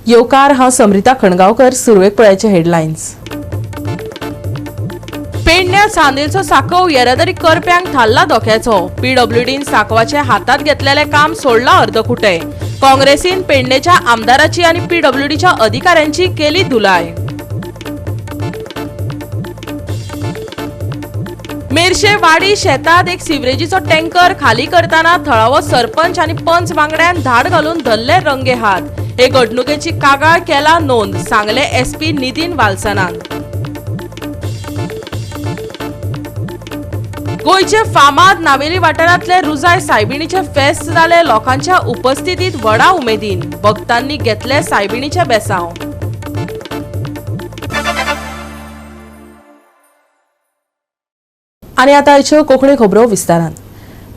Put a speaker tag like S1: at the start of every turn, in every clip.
S1: येवकार. हांव समरिता खणगांवकर. सुरवेक पळयाचे हेडलायन्स. पेडण्या चांदेलचो साकव येरादारी करप्यांक थारला धोक्याचो. पीडब्ल्यूडीन साकवाचे हातात घेतलेले काम सोडला अर्दकुटे. काँग्रेसीन पेडणेच्या आमदाराची आनी पीडब्ल्यूडीच्या अधिकाऱ्यांची केली धुलाय. मेरशे वाडी शेतात एक सिवरेजीचो टँकर खाली करताना थळावो सरपंच आनी पंच वांगड्यान धाड घालून धरले रंगे हात. हे घडणुकेची कागाळ केला नोंद, सांगले एसपी नितीन वालसनान. गोंयचे फामाद नावेली वाठारांतले रुजाय सायबिणीचे फेस्त जाले लोकांच्या उपस्थितीत व्हडा उमेदीन. भक्तांनी घेतले सायबिणीचे बेसांव. आनी आतां आयच्यो कोंकणी खबरो विस्तारान.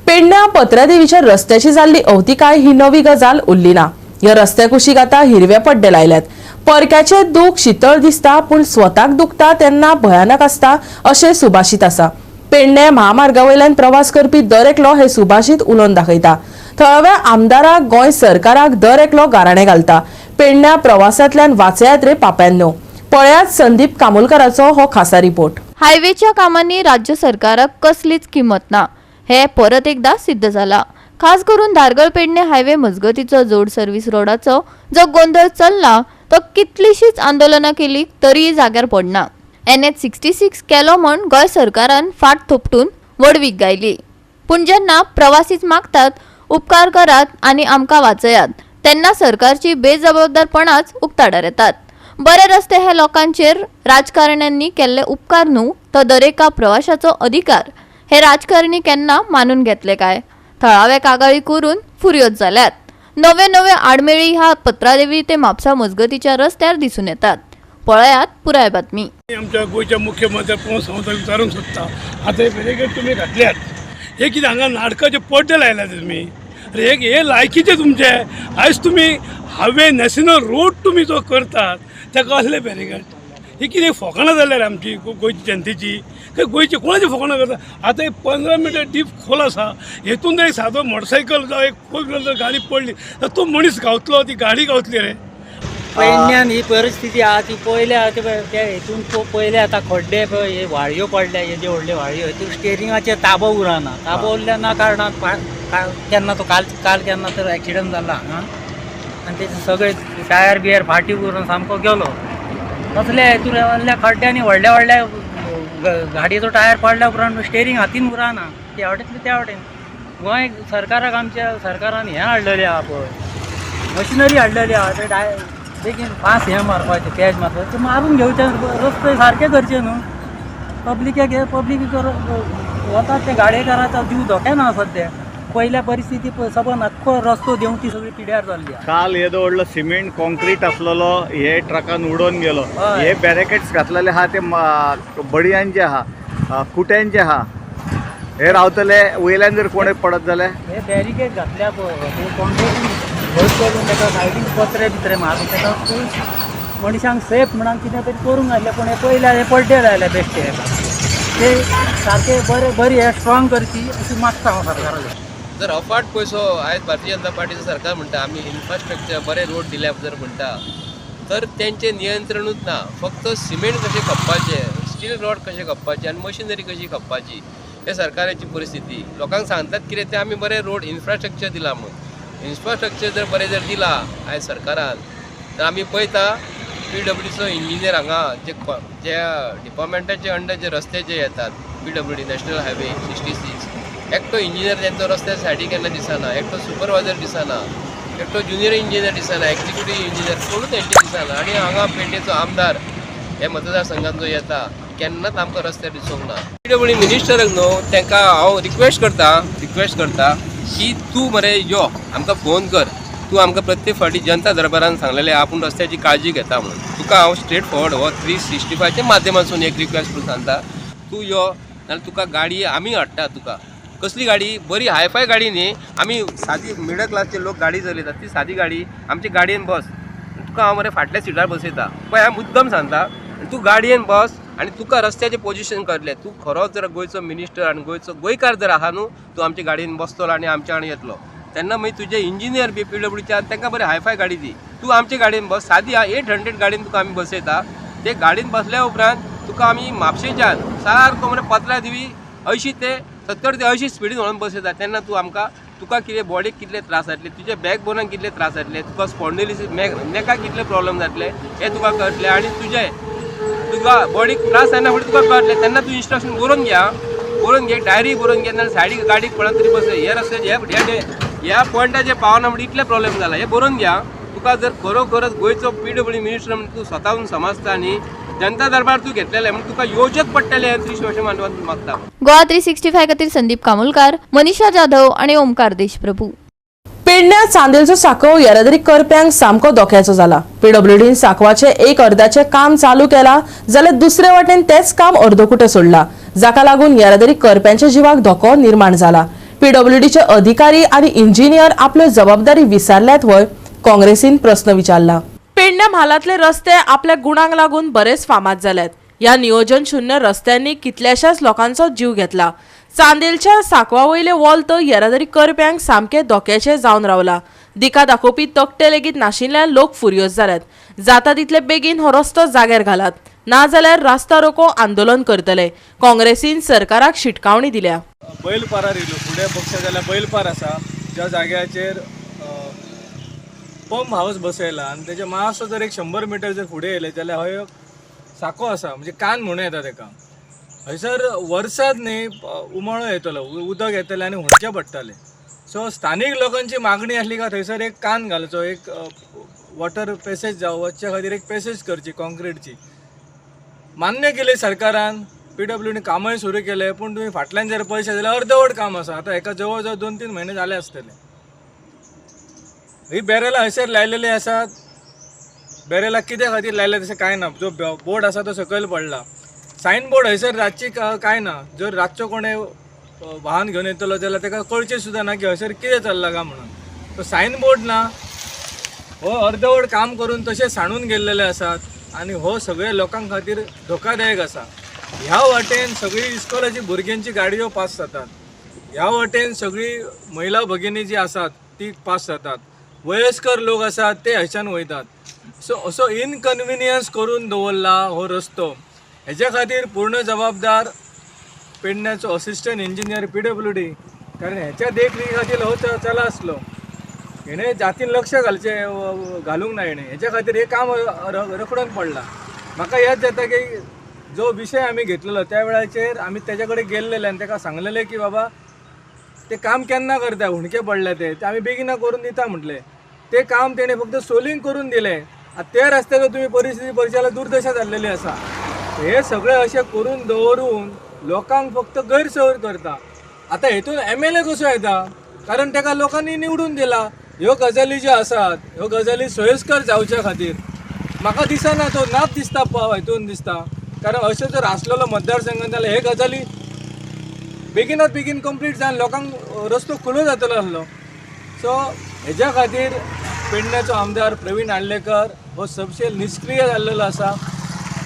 S1: पेडण्या पत्रादेवीच्या रस्त्याची जाल्ली अवतिकाय ही नवी गजाल उरली ना. ह्या रस्त्या कुशीक आतां हिरवे पड्डे लायल्यात. परक्याचे दूख शितळ दिसता पूण स्वताक दुखता तेन्ना भयानक आसता अशें सुभाषित आसा. पेडणे म्हामार्गा वयल्यान प्रवास करपी दर एकलो हे सुभाषित उलोवन दाखयता. थळाव्या आमदाराक गोंय सरकाराक दर एकलो गाराणें घालता. पेडण्या प्रवासांतल्यान वाचयात रे पाप्यांनो. पळयात संदीप कामोलकराचो हो खासा रिपोर्ट.
S2: हायवेच्या कामांनी राज्य सरकाराक कसलीच किंमत ना हे परत एकदा सिद्ध जाला. खास करून धारगळ पेडणे हायवे मजगतीचो जोड सर्व्हिस रोडाचो जो गोंदळ चल्ला तो कितलीशीच आंदोलनां केली तरीय जाग्यार पडना. NH 66 केलो म्हण गोंय सरकारान फाट थोपटून व्हडवीक गायली, पूण जेन्ना प्रवासीच मागतात उपकार करात आनी आमकां वाचयात तेन्ना सरकारची बेजबाबदारपणाच उक्ताडार येतात. बरे रस्ते हे लोकांचेर राजकारण्यांनी केल्ले उपकार न्हू, तो दरेका प्रवाशाचो अधिकार हे राजकारणी केन्ना मानून घेतले काय? थळावे कागाळी करून फुर्योज जाल्यात. नवे नवे आडमेळी ह्या पत्रादेवी ते म्हापसा मजगतीच्या रस्त्यार दिसून येतात. पळयात पुराय बातमी.
S3: आमच्या गोंयच्या मुख्यमंत्र्याक पळोवन संवसार विचारूंक सोदता, आतां हे बॅरिकेड तुमी घातल्यात, हे कितें हांगा नाटकाचे पड्डे लायल्यात तुमी? अरे हे लायकीचे तुमचे. आयज तुमी हायवे नॅशनल रोड तुमी जो करतात ताका असले बॅरिकेड, ही कितें फोकाणां जाल्यार आमची गोंयची जनतेची काय गोंयची कोणाची फोकाणां करता? आतां एक 15 मिटर डीप खोल आसा, हेतून जर एक सादो मोटरसायकल जावं एक फोर व्हिलर जर गाडी पडली तर तो मनीस गावतलो, ती गाडी गावतली रे.
S4: पेडण्यान ही परिस्थिती आहा ती पळयल्या ते हेतून पळयले आतां खड्डे पळय, हे व्हाळयो पडल्या, हे जे व्हडल्यो व्हाळयो हेतून स्टेरिंगाचेर ताबो उरना. ताबो उरल्या ना कारणान केन्ना तो काल काल केन्ना तर एक्सिडंट जाला हांगा आनी तेजे सगळे टायर बियर फाटी उरून सामको गेलो. तसल्या हेतून व्हडल्या खड्ड्यांनी व्हडल्या व्हडल्या गाडयेचो टायर पडल्या उपरांत स्टेरींग हातीन उरना, त्या वटेंतले त्या वटेन. गोंय सरकाराक आमच्या सरकारान हें हाडलेलें आहा पळय, मशिनरी हाडलेली आहा, ते बेगीन फास्ट हें मारपाचें, कॅच मारपाचें, ते मारून घेवचें, रस्ते सारके करचे न्हू. पब्लिकाक हे पब्लीक वतात ते गाडयेकाराचो जीव धोक्यान आहा सद्या. पयल्या परिस्थिती सबंद आख्खो रस्तो देंवती ती सगळी पिड्यार जाल्ली आहा.
S5: काल येदो व्हडलो सिमेंट कॉन्क्रीट आसलेलो हे ट्रकान उडोवन गेलो. हे बॅरिकेड्स घातलेले आहा ते बडयांचे आहा, कुट्यांचे आहा. हे रावतले वयल्यान जर कोणय पडत जाल्यार
S4: हे बॅरिकेड घातल्या पळय ते कॉन्क्रीट घट करून ताका सायडीन पत्रे बित्रे मारून ताका मनशांक सेफ म्हणून कितें तरी करूंक आसलें, पूण हे पयल्या हे पड्डे लायले बेश्टे, ते सारके बरे बरी हे स्ट्रॉंग करची अशी मागता हांव सरकारा.
S6: जर अफाट पयसो आयज भारतीय जनता पार्टीचें सरकार म्हणटा आमी इन्फ्रास्ट्रक्चर बरे रोड दिल्या जर म्हणटा तर तेंचें नियंत्रणूच ना. फक्त सिमेंट कशें खपपाचें, स्टील रॉड कशें खपपाचें आनी मशिनरी कशी खपपाची हे सरकाराची परिस्थिती. लोकांक सांगतात कितें तें आमी बरें रोड इन्फ्रास्ट्रक्चर दिलां म्हणून. इन्फ्रास्ट्रक्चर जर बरें जर दिलां आयज सरकारान तर आमी पळयता पीडब्ल्यूडीचो इंजिनियर हांगा जे ज्या डिपार्टमेंटाचे अंडर जे रस्ते जे येतात पीडब्ल्यूडी नॅशनल हायवे 66, एकटो इंजिनियर तेंचो रस्त्या सायडीक केन्ना दिसना, एकटो सुपरवायजर दिसना, एकटो ज्युनियर इंजिनियर दिसना, एक्झिक्युटीव इंजिनियर कोणूच तेंचे दिसना. आनी हांगा पेडणेचो आमदार हे मतदारसंघान जो येता केन्नाच आमकां रस्त्यार दिसूंक ना. पीडब्ल्यूडी मिनिस्टराक न्हू तांकां हांव रिक्वेस्ट करता की तूं मरे यो आमकां फोन कर, तूं आमकां प्रत्येक फावटी जनता दरबारान सांगलेलें आपूण रस्त्याची काळजी घेता म्हणून. तुका हांव स्ट्रेट फॉरवर्ड हो 365च्या माध्यमांतसून एक रिक्वेस्ट करून सांगता, तूं यो नाल्यार तुका गाडी आमी हाडटा. तुका कसली गाडी, बरी हायफाय गाडी न्ही, आमी सादी मिडल क्लासचे लोक गाडी चलयतात ती सादी गाडी, आमची गाडयेन बस, तुका हांव मरे फाटल्या सिटार बसयता. पळय हांव मुद्दम सांगता, तूं गाडयेन बस आनी तुका रस्त्याचें पोजिशन कळटलें. तूं खरोच जर गोंयचो मिनिस्टर आनी गोंयचो गोंयकार जर आहा न्हू, तूं आमचे गाडयेन बसतलो आनी आमच्या वांगडा येतलो. तेन्ना मागीर तुजे इंजिनियर बी पीडब्ल्यूच्या तांकां बरी हायफाय गाडी दी, तूं तूं आमचे गाडयेन बस, सादी 800 गाडयेन तुका आमी बसयता. ते गाडयेन बसल्या उपरांत तुका आमी म्हापशेच्यान सारको म्हणजे पत्रादेवी 80 ते 70 ते 80 स्पिडीन व्हरून बसयता. तेन्ना तूं आमकां तुका कितें बॉडीक कितले त्रास जातले, तुज्या बॅक बोनाक कितले त्रास जातले, तुका स्पॉन्डिलिसीस नेकाक कितले प्रॉब्लम जातले हे तुका कळटले. आनी तुजे तुका बॉडीक त्रास जायना फुडें तुका कळटलें. तेन्ना तूं इन्स्ट्रक्शन बरोवन घे, बरोवन घे, डायरी बरोवन घे, नाल्यार सायडीक गाडीक कोणाक तरी बसय. हे रस्त्याचे ह्या पॉयंटाचेर पावना म्हणजे इतले प्रॉब्लेम जाला, हे बरोवन घे. तुका जर खरोखरच गोंयचो PWD minister म्हणून तूं स्वताहून समजता न्ही, जनता दरबार तूं घेतलेलें म्हणून तुका येवचेंच पडटलें हें 30 वर्सां मांडवान मागता.
S2: गोवा 365 खातीर संदीप कामुलकार, मनीषा जाधव आणि ओमकार देशप्रभू.
S1: पेडण्या चांदेलचो सांकव येरादारी करप्यांक सामको धोक्याचो जाला. पीडब्ल्यूडीन सांकवाचें एक अर्दाचें काम चालू केलां जाल्यार दुसरे वाटेन तेंच काम अर्दकुटें सोडलां, जाका लागून येरादारी करप्यांच्या जिवाक धोको निर्माण जाला. पीडब्ल्यूडीचे अधिकारी आनी इंजिनियर आपल्यो जबाबदारी विसरल्यात व्हय, काँग्रेसीन प्रस्न विचारला. पेडण्या म्हालांतले रस्ते आपल्या गुणांक लागून बरेच फामाद जाल्यात. ह्या नियोजन शून्य रस्त्यांनी कितल्याशाच लोकांचो जीव घेतला. चांदेलच्या सांकवा वयले वॉल्त येरादारी करप्यांक सामकें धोक्याचें जावन रावला. दिका दाखोवपी तकटे लेगीत नाशिल्ल्यान लोक फुर्योज जाल्यात. जाता तितले बेगीन हो रस्तो जाग्यार घालात, नाजाल्यार रास्ता रोको आंदोलन करतले, काँग्रेसीन सरकाराक शिटकावणी दिल्या.
S7: बैलपारार येयलो, फुडें बगशा जाल्यार बैलपार आसा, ज्या जाग्याचेर पंप हावस बसयला आनी तेच्या मातसो जर एक 100 मिटर जर फुडें येयले जाल्यार हय साको आसा, म्हणजे कान म्हणूं येता तेका. हयसर वर्सात न्ही उमाळो येतलो, उदक येतलें आनी हुंडके पडटाले. सो स्थानीक लोकांची मागणी आसली काय थंयसर एक कान घालचो, एक वॉटर पॅसेज जावं वचच्या खातीर एक पॅसेज करची कॉन्क्रिटची. मान्य केली सरकारान, PWDन कामय सुरू केलें, पूण तुमी फाटल्यान जर पयशे जाल्यार अर्दवट काम आसा. आतां हेका जवळ जवळ 2-3 म्हयने जाले आसतले. ही बॅरेलां हयसर लायलेली आसात. बॅरेलां कित्या खातीर लायले तशें कांय ना. जो बोर्ड आसा तो सकयल पडला. सायन बोर्ड हयसर रातची कांय ना. जर रातचो कोणें वाहन घेवन येतलो जाल्यार ताका कळचें सुद्दां ना की हयसर कितें चल्लां काय म्हणून. तो सायन बोर्ड ना, हो अर्दवट काम करून तशें सांडून गेल्लेले आसात आनी हो सगळे लोकां खातीर धोकादायक आसा. ह्या वाटेन सगळी इस्कॉलाची भुरग्यांची गाडयो पास जातात, ह्या वाटेन सगळी महिला भगिनी जी आसात ती पास जातात, वयस्कर लोक आसात ते हयच्यान वयतात. सो असो इनकन्विनियन्स करून दवरला हो रस्तो. हेच्या खातीर पूर्ण जबाबदार पेडण्याचो असिस्टंट इंजिनियर PWD, कारण हेच्या देखरेखी खातीर हो चला आसलो. हेणें जातीन लक्ष घालचें घालूंक ना हेणें, हेच्या खातीर हें काम रखडून पडलां. म्हाका याद जाता की जो विशय आमी घेतलेलो त्या वेळाचेर आमी तेच्या कडेन गेल्लेले आनी तेका सांगलेलें की बाबा ते काम केन्ना करता, हुंडके पडले ते आमी बेगिना करून दिता म्हटलें. ते काम तेणें फक्त सोलिंग करून दिलें. आतां त्या रस्त्याचो तुमी परिस्थिती पळयत जाल्यार दुर्दशा जाल्लेली आसा. हे सगळें अशें करून दवरून लोकांक फक्त गैरसोय करता. आतां हेतून MLA कसो येता, कारण तेका लोकांनी निवडून दिला. ह्यो गजाली ज्यो आसात ह्यो गजाली सोयस्कर जावच्या खातीर म्हाका दिसना तो नाच दिसता हेतून दिसता. कारण अशें जर आसलेलो मतदारसंघान जाल्यार हे गजाली बेगिनात बेगीन कंप्लीट जावन लोकांक रस्तो खुलो जातलो आसलो. सो हेज्या खातीर पेडण्याचो आमदार प्रवीण आर्लेकर हो सबसे निश्क्रीय जाल्लेलो आसा,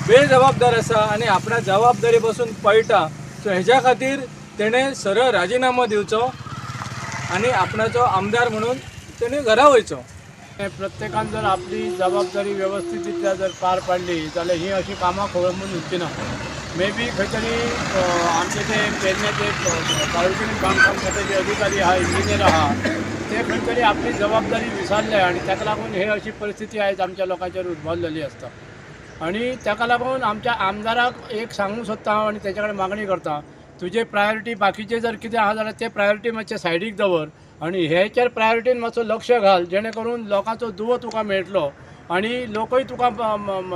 S7: बेजबाबदार आसा आनी आपणा जबाबदारी पासून पळटा. सो हेज्या खातीर तेणें सरळ राजिनामो दिवचो आनी आपणाचो आमदार म्हणून तेणें घरा वयचो.
S8: प्रत्येकान जर आपली जबाबदारी व्यवस्थितरित्या जर पार पाडली जाल्यार ही अशी कामां खोळंबून उरची ना. मे बी खंय तरी आमचे ते पेडण्याचे सार्वजनीक बांदकाम खात्याचे अधिकारी आहा, इंजिनियर आहा, ते खंय तरी आपली जबाबदारी विसरले आनी ताका लागून हे अशी परिस्थिती आयज आमच्या लोकांचेर उद्भवलेली आसता. आनी ताका लागून आमच्या आमदाराक एक सांगूंक सोदता हांव आनी तेच्या कडेन मागणी करता, तुजे प्रायोरिटी बाकीचे जर कितें आहा जाल्यार ते प्रायोरिटी मातशे सायडीक दवर आनी हेचेर प्रायोरिटीन मातसो लक्ष घाल, जेणे करून लोकांचो दुवो तुका मेळटलो आनी लोकूय तुका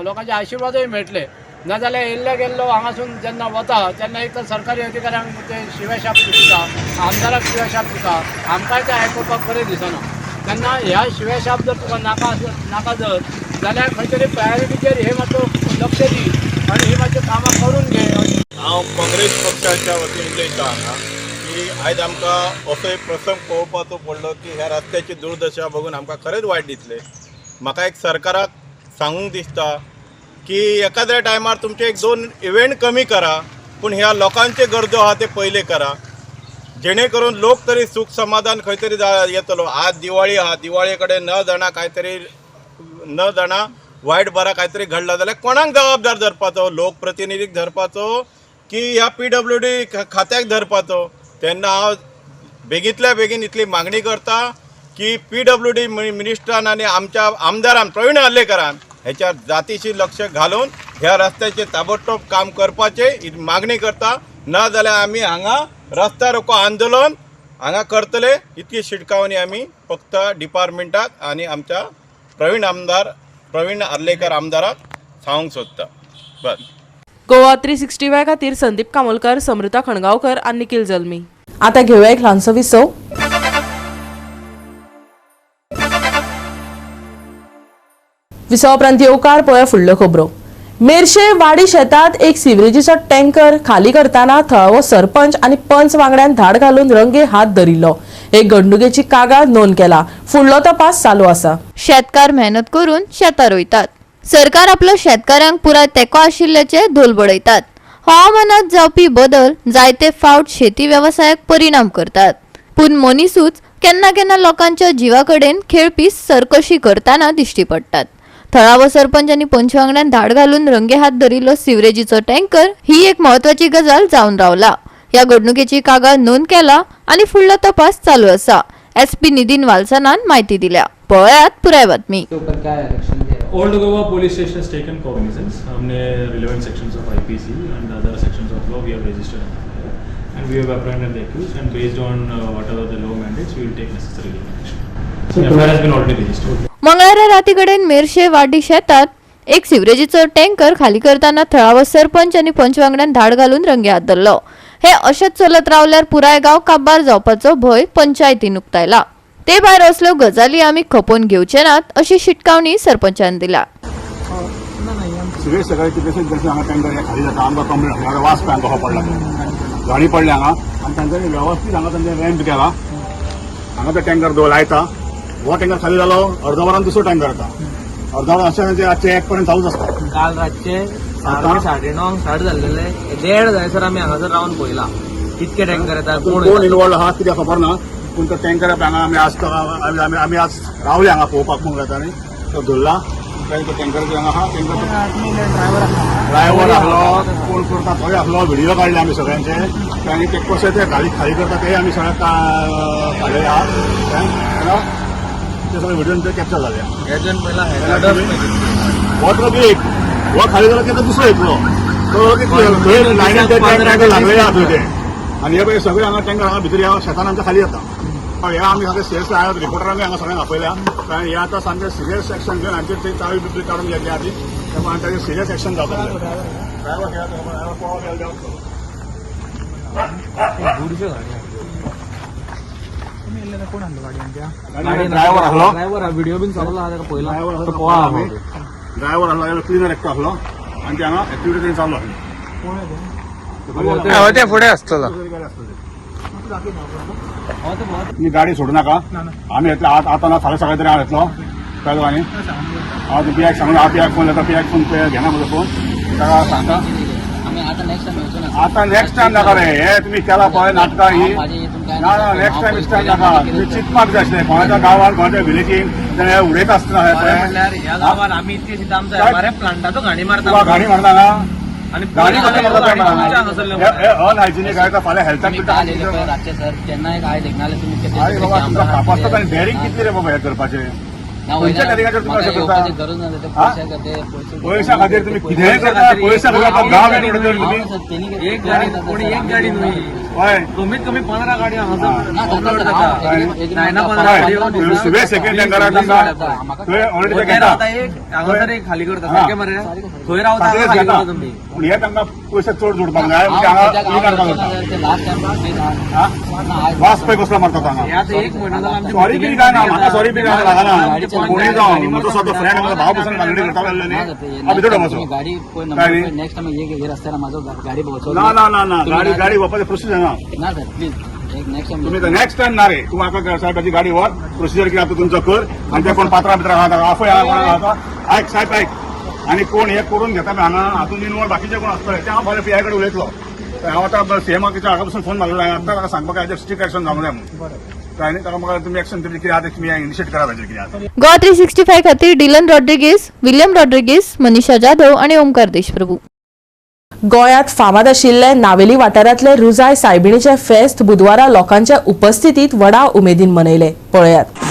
S8: लोकांचे आशिर्वादूय मेळटले. नाजाल्यार येयल्ले गेल्लो हांगासून जेन्ना वता तेन्ना एक तर सरकारी अधिकाऱ्यांक ते शिवेशाप दिता, आमदाराक शिवेशाप दिता, आमकांय तें आयकुपाक बरें दिसना. तेन्ना ह्या शिवेशाप जर तुका नाका नाका जर जाल्यार खंय तरी प्रायोरिटीचेर हे मातसो लक्ष दी आनी ही मातशी कामां करून घे.
S9: हांव काँग्रेस पक्षाच्या वतीन उलयतां हांगा की आयज आमकां असो एक प्रसंग पळोवपाचो पडलो की ह्या रस्त्याची दुर्दशा बघून आमकां खरेंच वायट दिसलें. म्हाका एक सरकाराक सांगूंक दिसता की एकाद्या टायमार तुमचे एक 2 इव्हेंट कमी करा, पूण ह्या लोकांचे गरजो आहा ते पयले करा, जेणे करून लोक तरी सूख समाधान खंय तरी येतलो. आज दिवाळी आहा, दिवाळे कडेन न जाणा कांय तरी न जाणा वायट बरा कांय तरी घडला जाल्यार कोणाक जबाबदार धरपाचो? लोकप्रतिनिधीक धरपाचो की ह्या PWD खात्याक धरपाचो? तेन्ना हांव बेगींतल्या बेगीन इतली मागणी करता की PWD मिनिस्टरान आनी आमच्या आमदारान प्रवीण आर्लेकरान हेच्यार जातीशी लक्ष घालून ह्या रस्त्याचेर ताबडतोब काम करपाचें मागणी करता. ना जाल्यार आमी हांगा रस्ता रोको आंदोलन हांगा करतले. इतकी शिटकावणी आमी फक्त डिपार्टमेंटाक आनी आमच्या प्रवीण आर्लेकर आमदाराक सांगूंक सोदता. बस.
S1: गोवा 365 खातीर संदीप कामोलकर, समृता खणगांवकर आनी निखिल जल्मी. आता घेवया एक ल्हानसो विसव. विसवा उपरांत येवकार पळय फुडल्यो खबरो. मेरशे वाडी शेतात एक सिवरेजीचो टँकर खाली करताना थळावो सरपंच आनी पंच वांगड्यान धाड घालून रंगे हात धरिल्लो. एक घडणुकेची कागाळ नोंद केला. फुडलो तपास चालू आसा.
S2: शेतकार मेहनत करून शेतां रोयतात. सरकार आपलो शेतकारांक पुराय तेंको आशिल्ल्याचे धोल बडयतात. हवामानात जावपी बदल जायते फावट शेती वेवसायाक परिणाम करतात, पूण मनिसूच केन्ना केन्ना लोकांच्या जिवा कडेन खेळपी सरकशी करताना दिश्टी पडटात. थळावो सरपंच आनी पंच वांगड्यान धाड घालून रंगे हात धरिल्लो सिवरेजीचो टँकर ही एक म्हत्वाची गजाल जावन रावला. ह्या घडणुकेची कागाळ नोंद केला आनी फुडलो तपास चालू आसा. SP Nitin वालसनान म्हायती दिल्या. पळयात पुराय बातमी.
S10: Old Goa police station has taken cognizance. हमने relevant sections of IPC and other sections of law we have registered and we have apprehended the accused, and based on whatever the law mandates we will take necessary legal action. So FIR has been already registered.
S2: मंगळारा राती कडेन मेरशे वाडी शेतात एक सिवरेजीचो tanker खाली करताना थळावो सरपंच आनी पंच वांगड्यान धाड घालून रंगे हात धरलो. हे अशेंच चलत रावल्यार पुराय गांव काबार जावपाचो भंय पंचायतीन उक्तायला. ते भायर असल्यो गजाली आमी खपोवन घेवचे नात अशी शिटकावणी सरपंचान दिल्या.
S11: सगळे सकाळी कितलेशेच जसे हांगा टँकर हे खाली जाता. आमकां कंप्लेन आसली वास पळय आमकां कसो पडला, गाडी पडल्या हांगा आनी तांच्यांनी वेवस्थीत हांगा तांचे रॅम्प केला. हांगा तो टँकर दो लायता, हो टँकर खाली जालो अर्द वरान दुसरो टँकर येता, अर्द वरान अशें तांचे रातचे 1 पर्यंत चालूच आसता.
S12: काल रातचे 9:30 स्टार्ट जाल्लेले 1:30 जायसर आमी हांगासर रावन पळयला कितके टँकर येता,
S11: कोण इनवॉल्व आहा कितें खबर ना, पूण तो टँकर हांगा आमी आज आमी आज रावले हांगा पळोवपाक म्हूण जाता न्ही, तो धरला तो टँकर हांगा आहा. टँकर ड्रायव्हर आसलो, कोण करता तोय आसलो, व्हिडिओ काडले आमी सगळ्यांचे आनी ते कशे ते गाडी खाली करता ते आमी सगळे काडलेले आहा. ते सगळे व्हिडिओ कॅप्चर जाले. हो ट्रक एक हो खाली जालो की दुसरो येतलो, तो लायनीन ते टँकर लागलेले आहा थंय ते. आनी हे पळय सगळे हांगा टँकर हांगा भितर ह्या शेतान आमच्या खाली जाता. हे आमी सारके सिरियस आयात, रिपोर्टरांक हांगा सगळ्यांक आपयल्या, कारण हे आतां सामकें सिरियस एक्शन घेवन हांचेर ते चावी बिबी काडून घेतली आदी, त्यामुळे ताचेर सिरियस एक्शन जावपाक जाय. ड्रायव्हर पळोवपाक गेलो. ड्रायव्हर आसलो,
S12: ड्रायव्हर व्हिडिओ बीन चालू आहा पयला,
S11: ड्रायव्हर आसलो, क्लिनर एकटो आसलो आनी ते हांगा एक्टिविटी चालू आसली.
S7: ते फुडें आसतलो.
S11: तुमी गाडी सोडू नाका, आमी येतले आतां ना फाल्यां सकाळी तरी हांव येतलो. कळ्ळें तुका न्ही? हांव पियाक सांगून हांव पियाक फोन जाता, पियाक फोन घेना म्हजो फोन, ताका सांगता. आतां नेक्स्ट टायम नाका रे, हे तुमी केला पळय नाटकां ही ना, नेक्स्ट टायम इस टायम नाका. तुमी चिंतपाक जाय आसलें कोणाच्या गांवान कोणाच्या विलेजीन उडयता आसतना.
S12: ह्या गांवान आमी इतके सुद्दां आमच्या प्लांटाचो घाणी मारता,
S11: घाणी मारता हांगा गाडी कशें मारता, अनहायजिनीक आयता फाल्यां हेल्थाक. अरे बाबा तुमकां कापासतात आनी डेअरिंग कितली रे बाबा हें करपाचें? खंयच्या तरेचे तुमी अशें करता? पयशा खातीर तुमी कितेंय करता, पयशा खातीर गांव उडयता तुमी.
S12: एक गाडी कोणी एक गाडी न्हय,
S11: हय
S12: कमीत कमी 15 गाडी हांगासर.
S11: सुबे सेकंड टँकराक तांकां थंय ऑलरेडी ते घेता,
S12: हांगासर एक खाली करता सारकें मरे, खंय रावता खाली करता तुमी.
S11: पूण हे तांकां पयशे चड जोडपाक जाय, म्हणजे हांगा क्लीन करपाक जाता. वास पळय कसलो मारता हांगा. सॉरी बी काय ना, म्हाका सॉरी बी काय लागना, कोणूय जावं म्हजो स्वता फ्रेंड म्हजो भाव पसून बांगडी करता न्ही, हांव भितर वचो. ना ना ना ना, गाडी गाडी व्हरपाचें प्रोसिजर ना. तुम्ही नेक्स्ट टायम ना रे, तूं म्हाका साहेबाची गाडी व्हर, प्रोसिजर कितें आसा तुमचो कर, आनी ते कोण पात्रां बित्रां आहा ताका आफय आहा कोण आहा. आयक साहेब आयक, आनी कोण हे करून घेता हांगा हातून इनवॉल्व बाकीचे कोण आसतले ते हांव फाल्यां पीआय कडेन उलयतलो. हांव आतां सीएमाक हाका पसून फोन मारलो, आतां ताका सांगपाक हाजेर स्ट्रिक्ट एक्शन जावंक जाय म्हणून. ताका म्हाका तुमी एक्शन तुमी कितें आहा तुमी इनिशिएट करा ताचेर कितें आहा.
S2: गोवा 365 खातीर डिलन रॉड्रिगीस, विलियम रॉड्रिगीस, मनीषा जाधव आनी ओमकार देशप्रभू.
S1: गोंयांत फामाद आशिल्ले नावेली वाठारांतले रुजाय सायबिणीचे फेस्त बुधवारा लोकांच्या उपस्थितीत व्हडा उमेदीन मनयले. पळयात.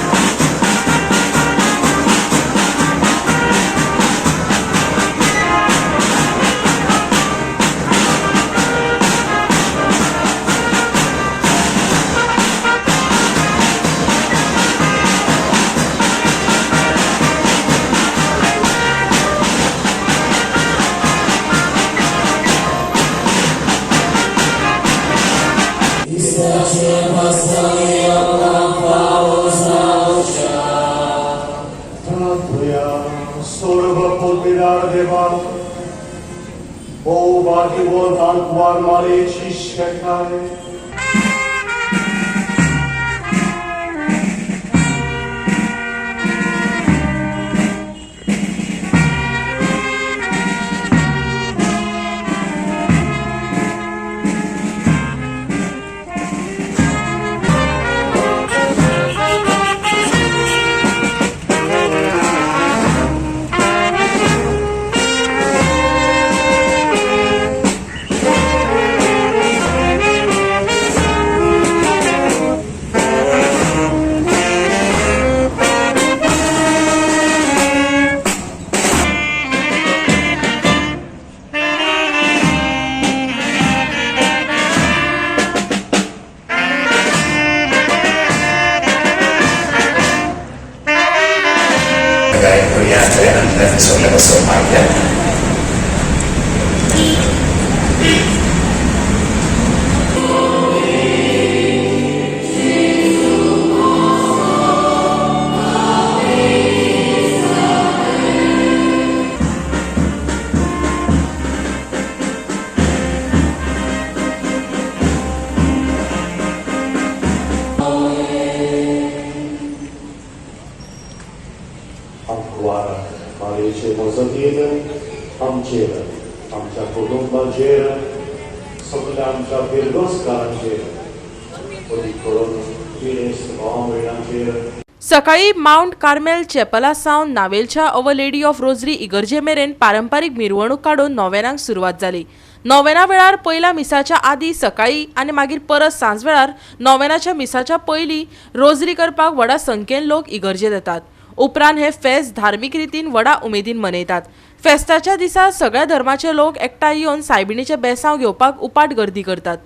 S1: सकाळी मावंट कार्मेल चॅपला सावन नावेलच्या our lady of rosary इगर्जे मेरेन पारंपारीक मिरवणूक काडून नोवेनांक सुरवात जाली. नोवेना वेळार पयल्या मिसाच्या आदी सकाळी आनी मागीर परत सांजवेळार नोवेनाच्या मिसाच्या पयलीं रोजरी करपाक व्हडा संख्येन लोक इगर्जेत येतात. उपरांत हे फेस्त धार्मीक रितीन व्हडा उमेदीन मनयतात. फेस्ताच्या दिसा सगळ्या धर्माचे लोक एकठांय येवन सायबिणीचे बेसांव घेवपाक उपाट गर्दी करतात.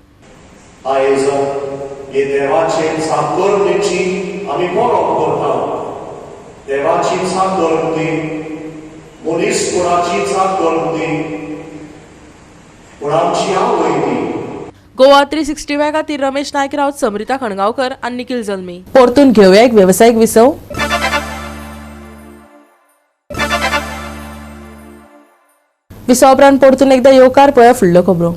S13: आयज हे देवाचे साकरणीची आमी परब करता. देवाची साकरणी, मनीसपणाची साकरणी, पूण आमची आवय ती.
S1: गोवा 365 खातीर रमेश नायक राऊत, समृता खणगांवकर आनी निखिल जल्मी. परतून घेवया एक वेवसायीक विसव. विसवा उपरांत परतून एकदा येवकार. पळया फुडल्यो खबरो.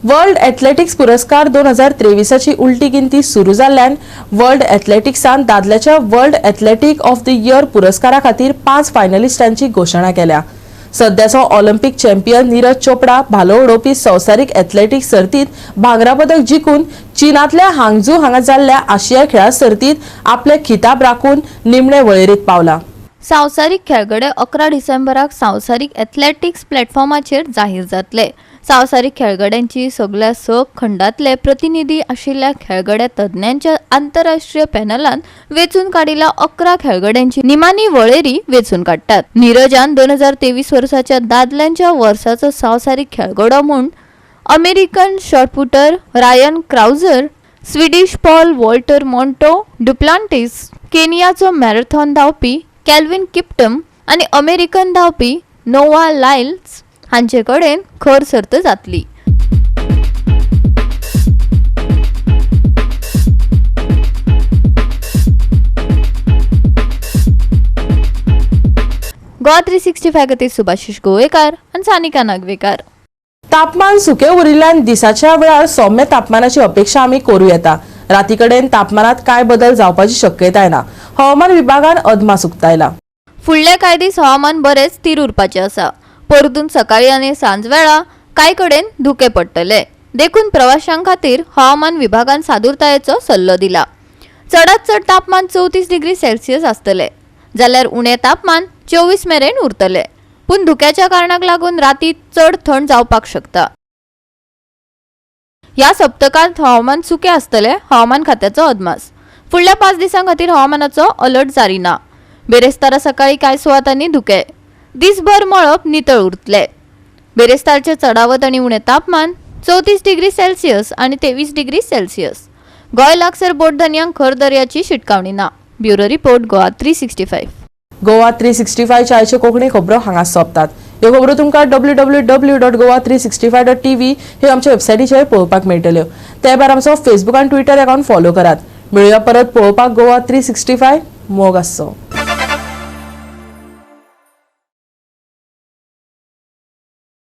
S1: वर्ल्ड एथलेटिक्स पुरस्कार 2023ची उलटी गिनती सुरू जाल्ल्यान world एथलेटिक्सान दादल्याच्या world athletic of the year पुरस्कारा खातीर 5 फायनलिस्टांची घोशणा केल्या. सध्याचो ऑलिम्पिक चॅम्पियन नीरज चोपडा भालो उडोवपी संवसारीक एथलेटिक्स सर्तीत भांगरा पदक जिखून चीनांतल्या हांगझू हांगा जाल्ल्या आशिया खेळां सर्तीत आपले खिताब राखून निमणे वळेरेंत पावला.
S2: संवसारीक खेळगडे 11 डिसेंबराक संवसारीक एथलेटिक्स प्लॅटफॉर्माचेर जाहीर जातले. संवसारीक खेळगड्यांची सगळ्या 6 खंडांतले प्रतिनिधी आशिल्ल्या खेळगड्या तज्ञांच्या आंतरराष्ट्रीय पॅनलान वेंचून काडिल्ल्या 11 खेळगड्यांची निमाणी वळेरी वेंचून काडटात. नीरजान 2023 वर्साच्या दादल्यांच्या वर्साचो संवसारीक खेळगडो म्हूण American shot putter Ryan Crouser, Swedish pole vaulter Mondo Duplantis, केनियाचो marathon धांवपी कॅल्विन किप्टम आनी अमेरिकन धांवपी नोवा लायल्स हांचे कडेन खर सर्त जातली. गोवा 365 खातीर सुभाषिश गोवेकार आनी सानिका नागवेकार.
S1: तापमान सुकें उरिल्ल्यान दिसाच्या वेळार सौम्य तापमानाची अपेक्षा आमी करूं येता. राती कडेन तापमानात कांय बदल जावपाची शक्यताय ना. हवामान विभागान अदमास उक्तायला.
S2: फुडले कांय दीस हवामान बरेंच स्थिर उरपाचें आसा. परतून सकाळी आनी सांजवेळा कांय कडेन धुकें पडटले, देखून प्रवाशां खातीर हवामान विभागान सादूरतायेचो सल्लो दिला. चडात चड तापमान 34 डिग्री सेल्सियस आसतले, जाल्यार उणें तापमान 24 मेरेन उरतले. पूण धुक्याच्या कारणाक लागून राती चड थंड जावपाक शकता. ह्या सप्तकांत हवामान सुकें आसतलें हवामान खात्याचो अदमास. फुडल्या 5 दिसां खातीर हवामानाचो अलर्ट जारी ना. बेरेस्तारा सकाळी कांय सुवातांनी धुकें, दिसभर मळब नितळ उरतले. बेरेस्तारचें चडावत आनी उणें तापमान 34 डिग्री सेल्सियस आनी 23 डिग्री सेल्सियस. गोंय लागसर बोटधनयांक खर दर्याची शिटकावणी ना. Bureau report, Goa 365.
S1: Goa 365 आयच्यो कोंकणी खबरो हांगा सोंपतात. ह्यो खबरो तुमकां www.goa365.tv हे आमच्या वेबसायटीचेर पळोवपाक मेळटल्यो. ते भायर आमचो फेसबूक आनी ट्विटर अकाउंट फॉलो करात. मेळुया परत पळोवपाक गोवा 365. मोग आसचो.